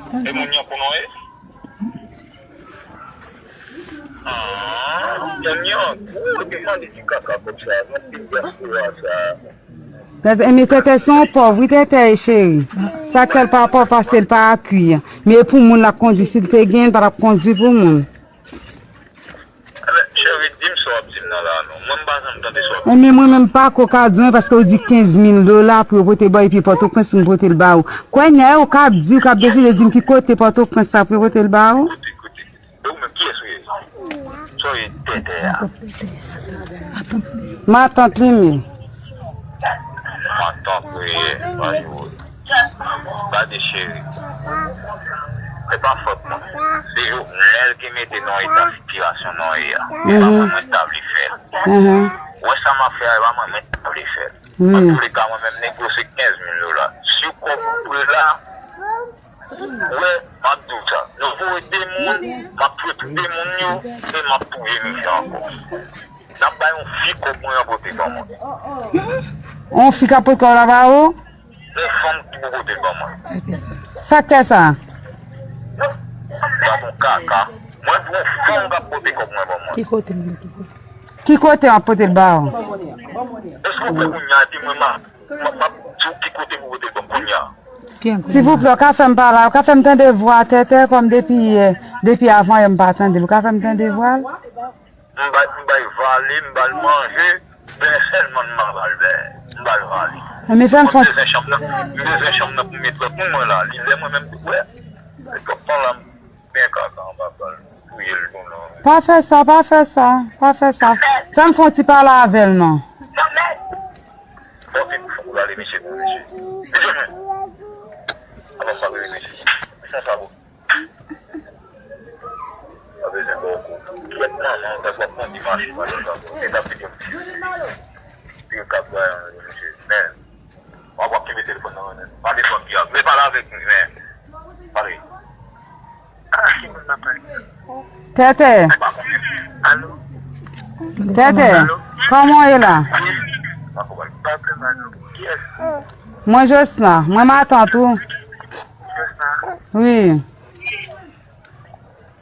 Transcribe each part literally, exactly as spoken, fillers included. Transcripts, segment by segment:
E moun Yankou non ye? Ah, moun Yankou, ou te mande ti kaka kòb sa, nan peyi dyaspora sa. Tètè, men Tètè se yon pòv, wi, Tètè e cheri. Sa k fè l pa pòv, paske l pa akwi. Men e pou moun l ap kondwi, si l te genyen, l pa t ap kondwi pou moun. Ebyen, cheri, di m sa w ap di m nan la, non. Mwen, m pa janm tande sa w ap di. Ebyen, mwen menm, m pa ko ka di w, paske w di kenz mil dola pou yo pote ba w, epi Pòtoprens, m pote l ba ou. Kounye a, ou ka ap di, ou ka ap deside di m ki kote Pòtoprens sa pou yo pote l ba ou. Kote, kote. E ou menm, kiyès ou ye? Sa w ye Tètè a? Matant li menm. Matant ou ye, pa jwe. Gade cheri. Se pa fòt mwen. Se Jovenel ki mete nou nan eta sitiyasyon nou ye a. E pa mwen, mwen ta vle fè l. Ou wè sa m ap fè a, e pa mwen, mwen ta vle fè l. Antouleka, mwen menm negosye kenz mil dola. Si kòb ou pre la, ou wè, m ap di w sa. Nou voye de moun, m ap rekri de moun yo, e m ap touye misye ankò. N ap bay yon fi kòb mwen an pote ban mwen. Yon fi k ap pote kòb la ba ou? Yon fanm ki pou pote l ban mwen. Sa k fè sa? Sa bon kaka. Mwen pou yon fanm k ap pote kòb mwen ban mwen. Ki kote l ye? Ki kote? Ki kote w ap pote l ba ou? Èske w kwè kounye a epi mwen m ap, m ap, m ap di w ki kote pou pote l ban m kounye a? Silvouplè, w ka fè m pale, w ka fè m tande vwa Tètè kòm depi yè, depi avan yè m pa tande l. Ou ka fè m tande vwa l? M bay, m bay vale, m ba l manje, ben sèlman m pa ba l ben. M ba l vale. Mwen bezwen chanm nan, m bezwen chanm nan pou m met lòt moun mwen la. Li lè mwen menm tou wè. Li t ap pran la, m byen kaka anba bal. Touye l tou non. Pa fè sa, pa fè sa, pa fè sa. Fè m fè yon ti pale avè l non. Bon, fè m fè m rale mesye pou mesye. Alò, m pa rele mesye. Mesye sa bon. Pa bezwen ba w kou. Kiyès manman w, w ap kondi mache madanm sa. Se t ap vin yon ti. Pi yo ka bay yon mesye. Men, w ap, w ap kenbe telefòn nan men. Pa desann pi a. Men pale avèk mwen, men. Pale. Ah, ki moun m ap pale? Tètè. Alo? Tètè, alo? Kòman w ye la? Wi. Pa trè mal non. Kiyès? Mwen Josna, mwen matant ou. Josna? Wi.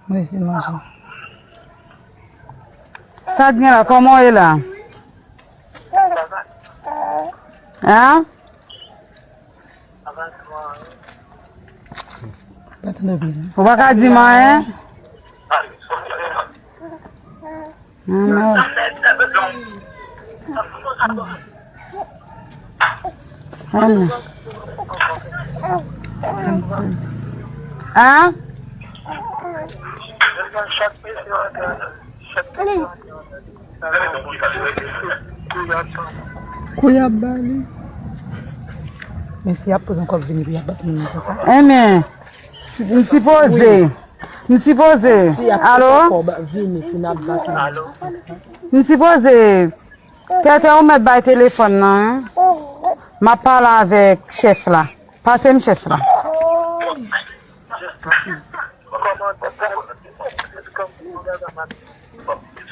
Mwen se manje. Sa k gen la, kòman w ye la? Hein? Pa tande byen. Ou pa ka di m anyen? Non, non. Hein? Hein? Kou y ap ba li. Men si y ap poze yon kòb vini pou y ap bat moun nan papa. Enben, si, m sipoze, m sipoze, alo? Si y ap poze yon kòb vini pou n ap bat moun nan papa. M sipoze, Tètè ou mèt bay telefòn nan, wi. M ap pale avèk chèf la. Pase m chèf la.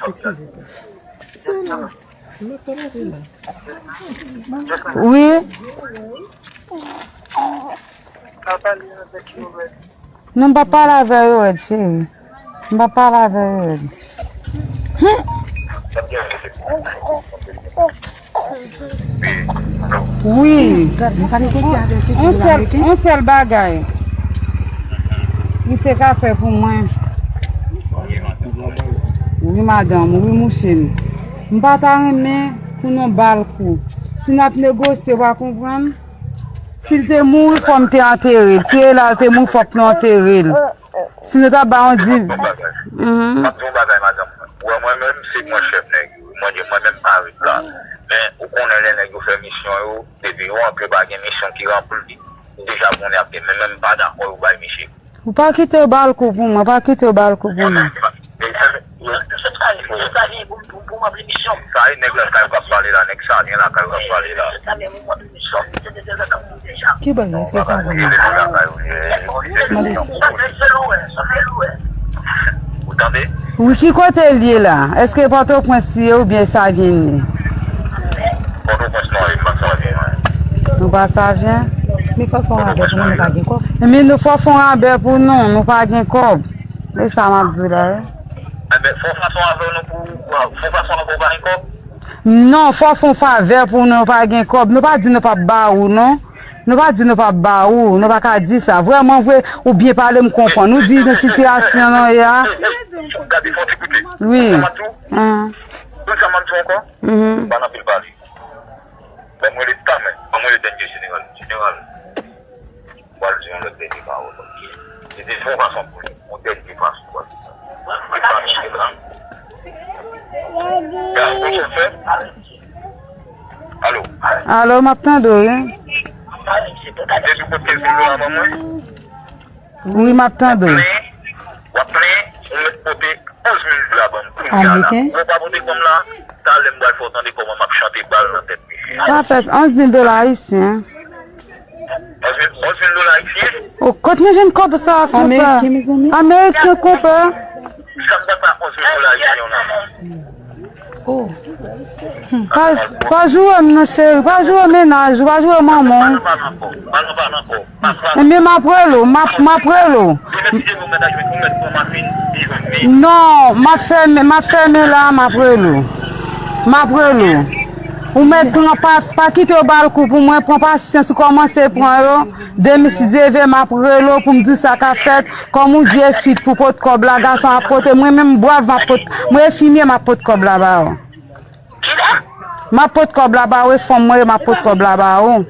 Eskize. Se la. M ap pale la. Wi. Non, m pa pale avè yo rèd, cheri. M pa pale avè yo rèd. Wi. Yon sèl, yon sèl bagay. Misye ka fè pou mwen. Wi, madanm, wi, mouche m. M pa ta renmen pou nou ba l kou. Si n ap negosye, w a konprann? Si l te mouri, fò m te antere l. Si e la l te mouri, fòk nou antere l. Si nou ta ba yon di... Mhm. M ap di yon bagay, madanm mwen. Ou wè mwen menm, se mwen chèf nèg yo. Mwen di, mwen menm pa ret la. Men, ou konnen lè nèg yo fè misyon yo, depi yo antre pa gen misyon ki ranpli, ou deja konnen ap gen. Men, men m pa dakò yo bay misye. Ou pa kite yo ba l kou pou mwen, pa kite yo ba l kou pou mwen. Sa e nèg lakay ou k ap pale la, nèg Savyen lakay ou k ap pale la. Ki bagay, èske Savyen? Mande. Ou tande? Wi, ki kote l ye la? Èske Pòtoprens li ye oubyen Savyen li ye? Pòtoprens non, e pa Savyen, non. Nou pa Savyen? Men fò fè yon rabè pou nou, nou pa gen kòb. Men nou fò fè yon rabè pou nou, nou pa gen kòb. E sa m ap di w la, wi. Enben, fò fason avè nou pou, fò fason avè w pa gen kòb? Non, fò fè yon favè pou nou, nou pa gen kòb. Nou pa di nou p ap ba ou, non. Nou pa di nou p ap ba ou, nou pa ka di sa. Vrèman vre, ou byen pale, m konprann. Ou di nan sitiyasyon nou ye a. Gade, fò ti koute. Wi. Sa m ap di w? Wi, sa m ap di w ankò? Mhm. Pa nan pil pale. Ban mwen le ta men, ban mwen le dènye jeneral. Jeneral, m pral di yon lòt dènye pawòl. Se te fon fason pou li, yon dènye fason pou li. Li pa mete la. Gade, konsa fè. Alo. Alo, m ap tande w, wi. Depi w pote kenz mil dola ban mwen. Wi, m ap tande w. W ap plenyen, ou mèt pote onz mil dola ban m kounye a la. Ameriken? Ou pa pote kòb la, talè m pral fè w tande kòman m ap chante bal nan tèt misye. Pa fè onz mil dola ayisyen. Onz mil, onz mil dola ayisyen? O, kot nou jwenn kòb sa, konpè? Ameriken, mezanmi. Ameriken, konpè. Sa k pral fè onz mil dola ayisyen yo la? Oh. Pa, pa joure m non, cheri. Pa joure mennaj ou, pa joure manman w. Ebyen, m ap rele w, m ap, m ap rele w. Non, m ap fèmen, m ap fèmen la, m ap rele w. M ap rele w. Ou mèt pran, pa, pa kite yo ba l kou pou mwen, pran pasyans, ou kòmanse pran yo. Demen si Dye vle, m ap rele w pou m di w sa k ap fèt. Kòm ou di e fi pou pot kòb la, gason ap pote, mwen menm bwav m ap pot, mwen enfimye m ap pot kòb la ba yo. M ap pot kòb la ba yo, e fanm mwen yo, m ap pot kòb la ba yo.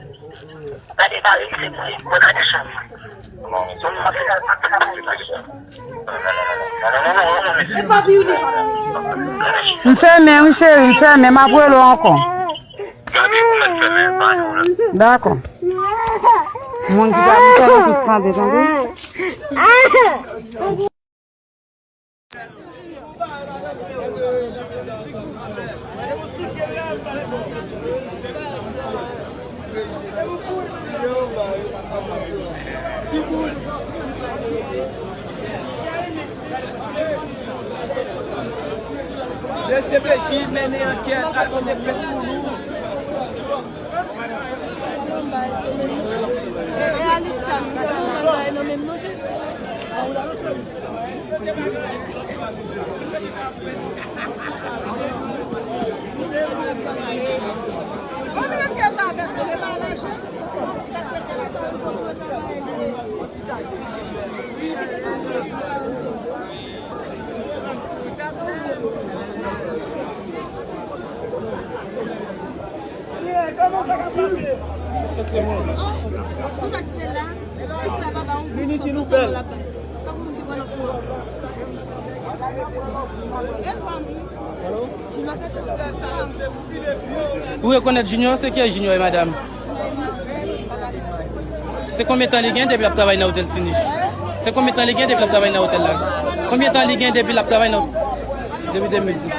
M fèmen, wi, cheri, m fèmen, m ap rele w ankò. Dakò. Moun ki pa di sa, yo tout tande, tande. D C P J mennen ankèt, al pote plent pou nou. Ou rekonèt Junior? Se kiyès Junior e, madanm? Se konbyen tan li gen depi l ap travay nan otèl Ti Nich? Se konbyen tan li gen depi l ap travay nan otèl la? Konbyen tan li gen depi l ap travay nan, depi de mil dis?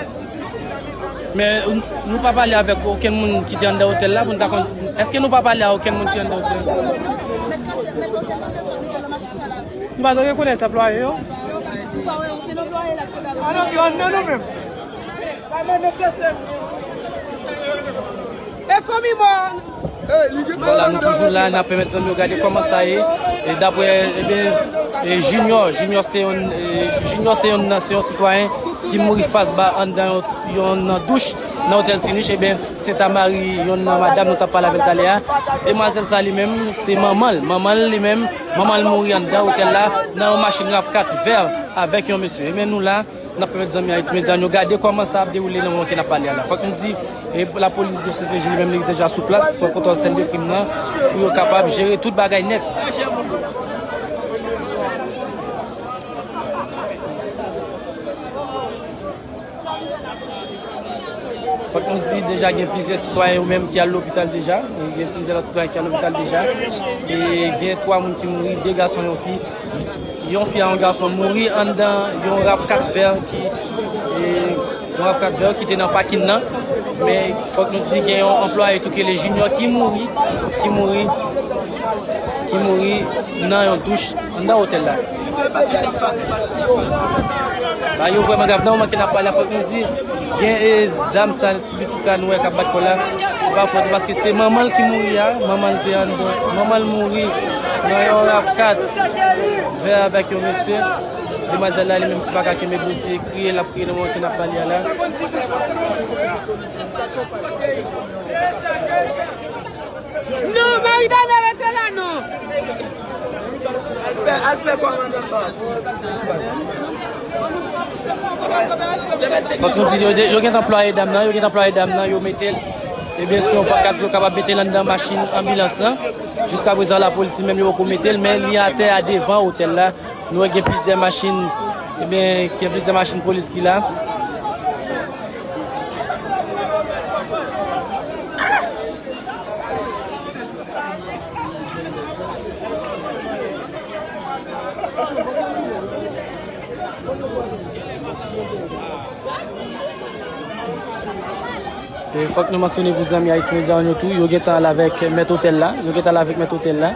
Men nou pa pale avèk okenn moun ki te anndan otèl la pou n ta konn. Èske nou pa pale a okenn moun ki anndan otèl la? Nou pa t rekonèt anplwaye yo. Ou pa wè okenn anplwaye la ki te anndan nou menm. E fanmi mò. Vwala, nou toujou la, n ap pèmèt zanmi yo gade kòman sa ye. E daprè, ebyen, e Junior, Junior se yon, e, Junior se yon, se yon sitwayen ki mouri fas ba anndan yon, yon douch nan otèl Ti Nich. Ebyen, se ta mari yon nan madanm nou t ap pale avè l talè a. Demwazèl sa li menm, se manman l. Manman l li menm, manman l mouri anndan otèl la, nan yon machin rav kat vè avèk yon mesye. Ebyen, nou la, n ap pèmèt zanmi Haiti Media nou gade kòman sa ap dewoule nan moman ke n ap pale a la. Fòk nou di, e lapolis D C P J li menm li deja sou plas, pran kontwòl sèn de krim nan, pou yo kapab jere tout bagay nèt. Fòk nou di, deja gen plizyè sitwayen yo menm ki al lopital deja. E gen plizyè lòt sitwayen ki al lopital deja. E gen twa moun ki mouri, de gason, yon fi. Yon fi a yon gason mouri anndan yon rav kat vè ki, e, yon rav kat vè ki te nan pakin nan. Men fòk nou di gen yon anplwaye tou ki rele Junior ki mouri, ki mouri, ki mouri nan yon douch anndan otèl la. Bagay yo vrèman grav. Nan moman ke n ap pale a, fòk nou di, gen, e, dam sa, ti pitit sa nou wè k ap bat kò l la, Pa fòt, paske se manman l ki mouri a, manman l te anndan, manman l mouri nan yon rav kat vè avèk yon mesye. Demwazèl la, li menm ki pa ka kenbe dosye, kriye, l ap kriye nan moman ke n ap pale a la. Non, Marie Daniel rete la, non. Al fè, al fè kòmandan ba. Fòk nou di, yo, yo gentan plwaye dam nan, yo gentan plwaye dam nan, yo mete l. Ebyen, sou yon pankart pou yo kapab mete l anndan machin anbilans lan. Jiskaprezan, lapolis li menm, yo poko mete l, men li atè a devan otèl la. Nou wè gen plizyè machin, ebyen, gen plizyè machin polis ki la. E fòk nou mansyone pou zanmi Ayiti Medya yo tou, yo gentan al avèk mèt otèl la, yo gentan al avèk mèt otèl la.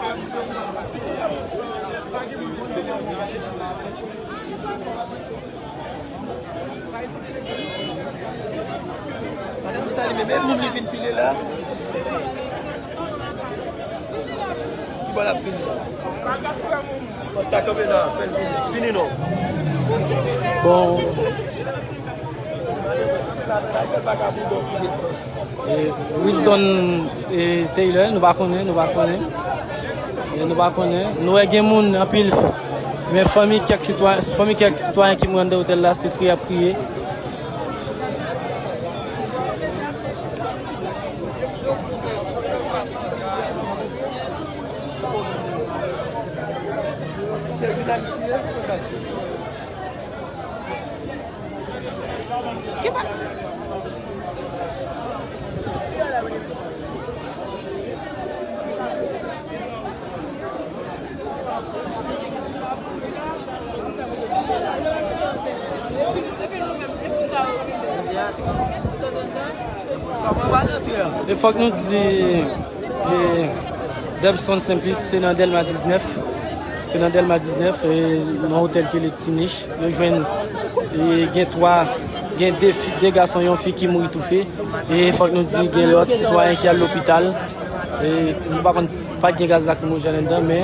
Madanm sa li menm, e moun li vin pile la. Ki bò l ap vini? Bon, sa kanpe la, fè l vini. Vini non. Bon. Fè vagabondon pile. E, Wisdon, e, Taylor, nou pa konnen, nou pa konnen. E, nou pa konnen. Nou wè gen moun anpil, men fanmi kèk sitwa-, fanmi kèk sitwayen ki mouri anndan otèl la, se kriye y ap kriye. Se jounalis li ye, fè pati. Ki pa- E fòk nou di, e, Debson Simplice, se nan Dèlma diznèf. Se nan Dèlma diznèf, e, nan otèl ki rele Ti Nich. Yo jwenn, e, gen twa, gen de fi, de gason, yon fi ki mouri toufe. E fòk nou di, gen lòt sitwayen ki al lopital. E, nou pa konn si, pa t gen gaz lakrimojèn anndan, men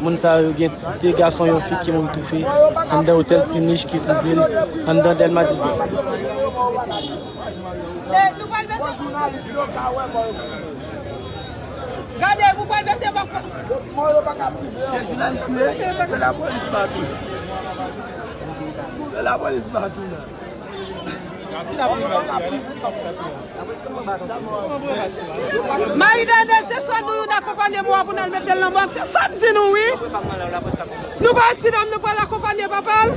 moun sa yo gen de gason, yon fi ki mouri toufe anndan otèl Ti Nich ki twouve l anndan Dèlma diznèf. E, nou pral mete. Gade, nou pral mete bòk. Se jounalis ou ye, se lapolis batou. Se lapolis batou la. Marie Daniel, se sè nou youn akonpanye mò a pou n al mete l nan mòg. Se sa m di nou, wi. Nou pa ti dam, nou pral akonpanye papa l.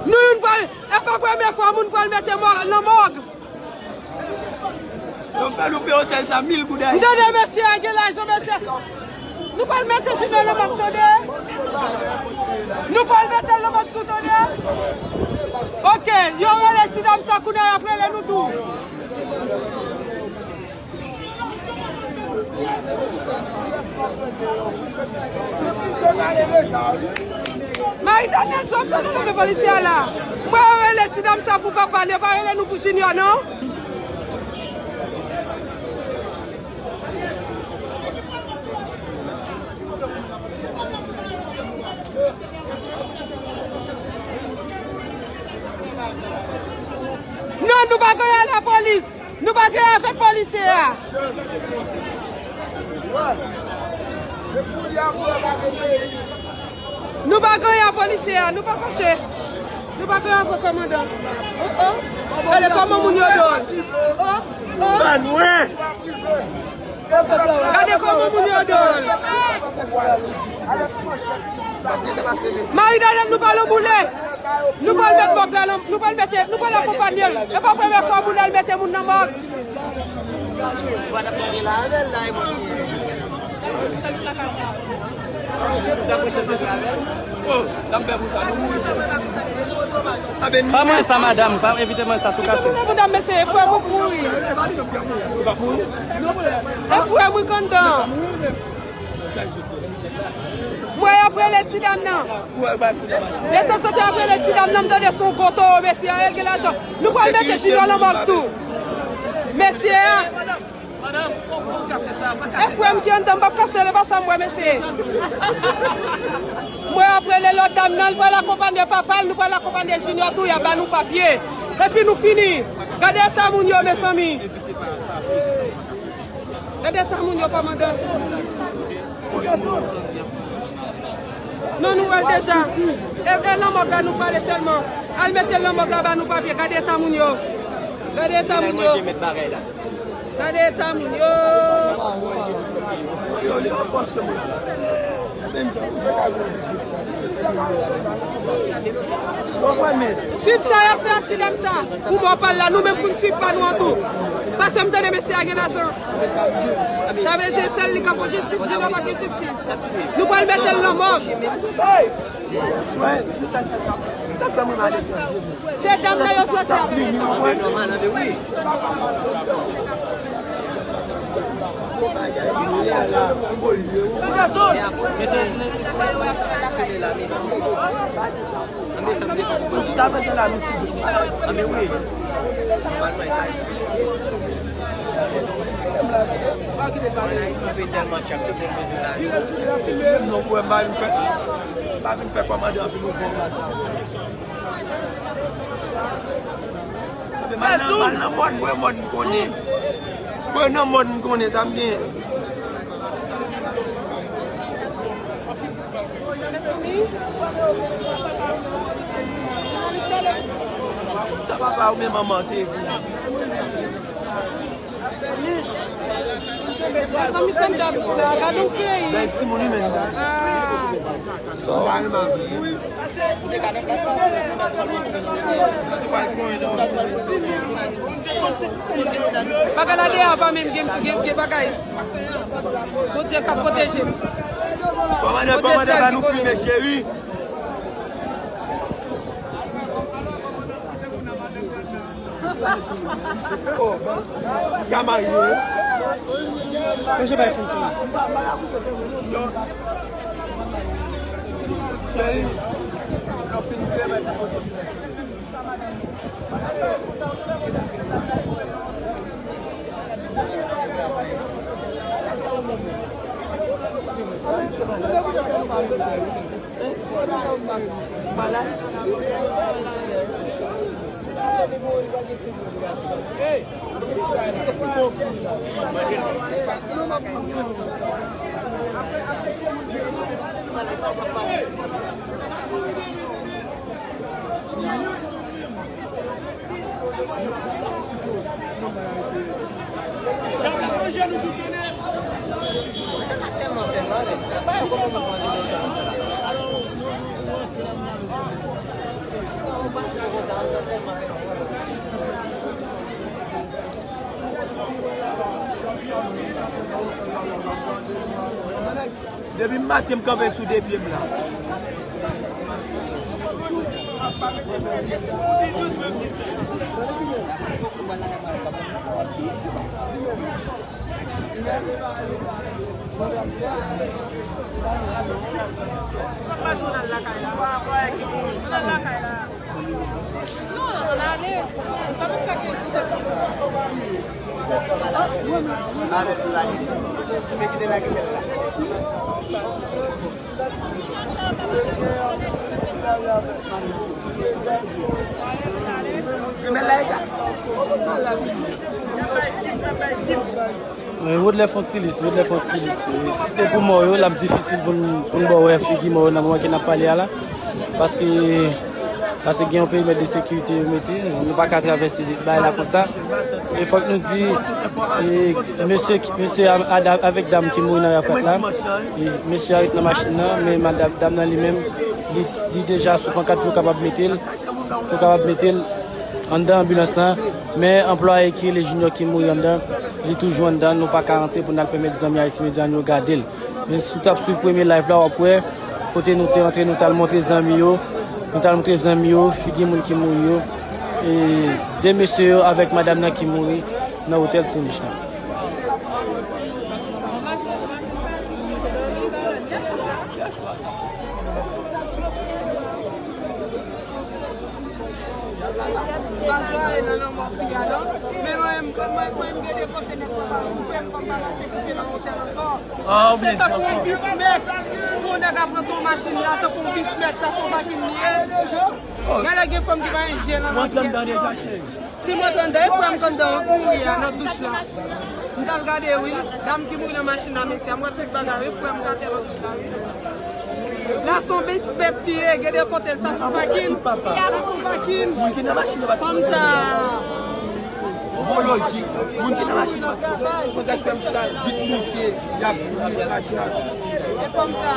Nou youn pral, e pa premye fwa moun pral mete mò nan mòg. Yo fè loupe otèl sa mil goud ayisyen. M tande mesye a gen lajan, mesye. Nou pral mete Jimè nan mòg, tande. Nou pral mete l nan mòg tou, tande. Oke, yo rele ti dam sa, kounye a y ap rele nou tou. Marie Daniel, sòt nan men polisye a la. Mwen rele ti dam sa pou papa l, yo pa rele nou pou Junior, non? Non, nou pa gen lapolis. Nou pa gen avèk polisye a. Nou pa gen a polisye a. Nou pa fache. Nou pa gen avèk kòmandan. Oh, oh. Gade kòman moun yo dwòl. Oh, oh. Gade kòman moun yo dwòl. Marie Daniel, nou pa lanboule. Nou pral met mòg la, nou pral mete, nou pral akonpanye l. E pa premye fwa moun al mete moun nan mòg. Pa mwen sa, madanm, pa envite mwen sa sou kase. Madanm, mesye, e frè m ou k mouri. E frè m ou k anndan. Mwen, y a Rele ti dam nan. Detanzantan ap rele ti dam nan, m tande se yon gwo towo mesye a, el gen lajan. Nou pral mete Junior nan mòg tou. Mesye a. E frè m ki anndan, m p ap kase l, e pa sa m wè, mesye. Mwen ap rele lòt dam nan, li pral akonpanye papa l, nou pral akonpanye Junior tou, y ap ba nou papye. Epi nou fini. Gade sa moun yo, mezanmi. Gade eta moun yo, kòmandan. Non, nou wè l deja. E, e nan mòg la nou pale sèlman. Al mete l nan mòg la, ba nou papye. Gade eta moun yo. Gade eta moun yo. Gade eta moun yo. Swiv sa y ap fè ak ti dam sa. Pou mò pa l la, nou menm pou n swiv pa nou an tou. Paske m tande mesye a gen lajan. Sa vle di sèl li k ap pran jistis, Junior pa gen jistis. Nou pral mete l nan mòg. Se dam nan yo soti a. Mal nan, mal nan mòd, mwen mòd m konnen. Mwen nan mòd m konnen sa m genyen. Sa papa ou men manman te epi. Sa mi tann dat sa, gade yon peyi. Bèl timoun wi menm. Ah. Sa w. Bagay la deyò pa menm gen, gen, gen bagay. Bondye k ap pwoteje m. Kòmandan, kòmandan, ba nou filme, cheri. Ka marye. Mesye bay fanm sa. Cheri, lè w fin vle mèt. Depi maten m kanpe sou de pye m la. Wodlè fè yon ti lis, Wodlè fè yon ti lis. Si te pou mò yo, l ap difisil pou n, pou n ba w wè figi mò yo nan moman ke n ap pale a la. Paske, paske gen yon perimèt de sekirite yo mete, nou pa ka travèse bagay la konsa. E fòk nou di, e, mesye, mesye a, a, avèk dam ki mouri nan Rafrat la, e, mesye a ret nan machin nan, men madanm, dam nan li menm, li, li deja sou pankad pou yo kapab mete l, pou yo kapab mete l anndan anbilans lan. Men anplwaye ki rele Junior ki mouri anndan, li toujou anndan, nou pa ka rantre pou n al pèmèt zanmi Ayiti Medya yo gade l. Men si w t ap swiv premye live la, w ap wè kote nou te antre, nou t al montre zanmi yo, nou t al montre zanmi yo figi moun ki mouri yo, e de mesye yo avèk madanm nan ki mouri nan otèl Ti Mich lan. M pa jwe ale nan lanmò fi a non. Men mwen, mwen, mwen, mwen, m gen de kote nèg mwen pa koupe, m pa mache koupe nan otèl ankò. Se tankou yon bismèt. Pou nèg ap rantre yon machin la, tankou yon bismèt, sa se yon pakin li ye. Gade gen fanm ki pa gen je nan lanmò. Si mwen t anndan, e frè m k anndan an kouri a nan douch la. M t al gade wi, dam ki mouri nan machin la, mesye, mwen se bagay wi, frè m k atè nan douch la wi. La se yon bismèt li ye, gen de kote sa se yon pakin. Sa se yon pakin. Moun ki nan machin nan pa t sipoze. Fanm sa. Bon lojik, moun ki nan machin nan pa t sipoze. Kontak fè m sa, vit monte, y ap vini, machin. E fanm sa.